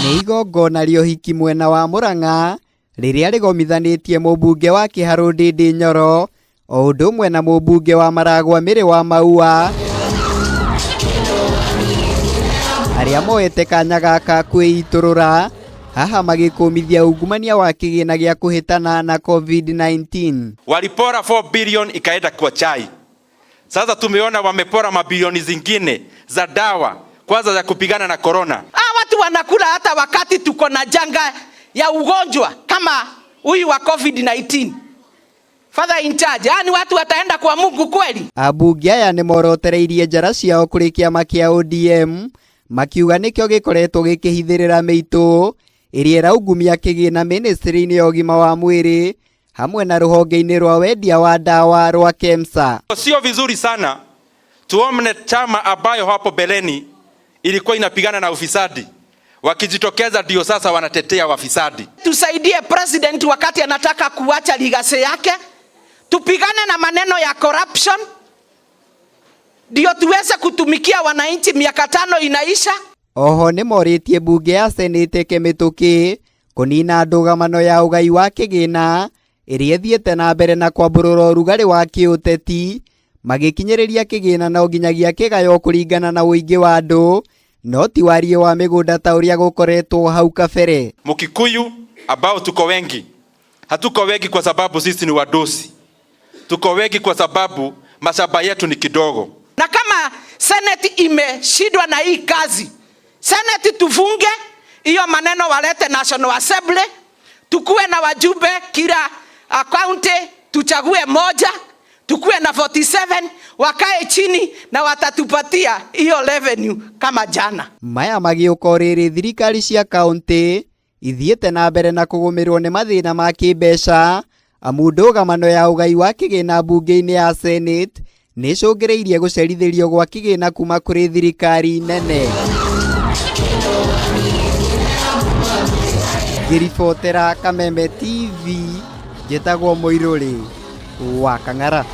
Nĩ igongona rĩa ũhiki mwena wa Murang'a rĩrĩa rĩgomithanĩtie mũmbunge wa Kĩharũ Ndindi Nyoro o ũndũ ũmwe na mũmbunge wa Maragwa Mĩrĩ wa Maua arĩa moete kanya gaka kwĩitũrũra haha magĩkũmithia ungumania wa kĩgĩna gĩa kũhĩtana na COVID-19. Walipora 4 billion ikaenda kwa chai. Sasa tumeona wamepora mabilioni zingine za dawa kwanza za kupigana na corona. Hawa watu wanakula hata wakati tuko na janga ya ugonjwa kama huyu wa COVID-19. Father in charge, yaani watu wataenda kwa Mungu kweli? Ambunge aya nĩ morotereirie njara ciao kũrĩ kĩama kĩa ODM makiuga nĩkĩo gĩkoretwo gĩkĩhithĩrĩra mĩitũ ĩrĩa ĩraungumia kĩgĩna mĩnĩstrĩ-inĩ ya ũgima wa mwĩrĩ hamwe na rũhonge-inĩ rwa wendia wa ndawa rwa KEMSA. Sio vizuri sana tuone chama ambayo hapo beleni ilikuwa inapigana na ufisadi wakijitokeza ndio sasa wanatetea wafisadi. Tusaidie president wakati anataka kuacha legacy yake, tupigane na maneno ya corruption ndio tuweze kutumikia wananchi. Miaka 5 inaisha. Oho nĩ morĩtie mbunge ya Senate ĩke mĩtũkĩ kũnina ndũgamano ya ũgai wa kĩgĩna ĩrĩa ĩthiĩte na mbere na kwambũrũra ũrugarĩ wa kĩũteti magĩkinyĩrĩria kĩgĩna no nginyagia kĩgaywo kũringana na ũingĩ wa andũ no ti wariĩ wa mĩgũnda ta ũrĩa gũkoretwo hau kabere. Mkikuyu ambao tuko wengi, hatuko wengi kwa sababu sisi ni wadosi, tuko wengi kwa sababu mashamba yetu ni kidogo. Na kama Senate imeshindwa na hii kazi, Senate tufunge hiyo maneno, walete National Assembly, tukuwe na wajumbe kila county, tuchague moja, tukuwe na 47, wakae chini na watatupatia hiyo revenue kama jana. Maya magĩũka o rĩrĩ thirikari cia kaunti ithiĩte na mbere na kũgũmĩrwo nĩ mathĩna ma kĩmbeca amu ndũgamano ya ũgai wa kĩgĩna mbunge-inĩ ya Senate nĩ ĩcũngĩrĩirie gũcerithĩrio gwa kĩgĩna kuma kũrĩ thirikari nene. Ngĩribotera Kameme TV njĩtagwo Mũirũrĩ wa Kang'ara.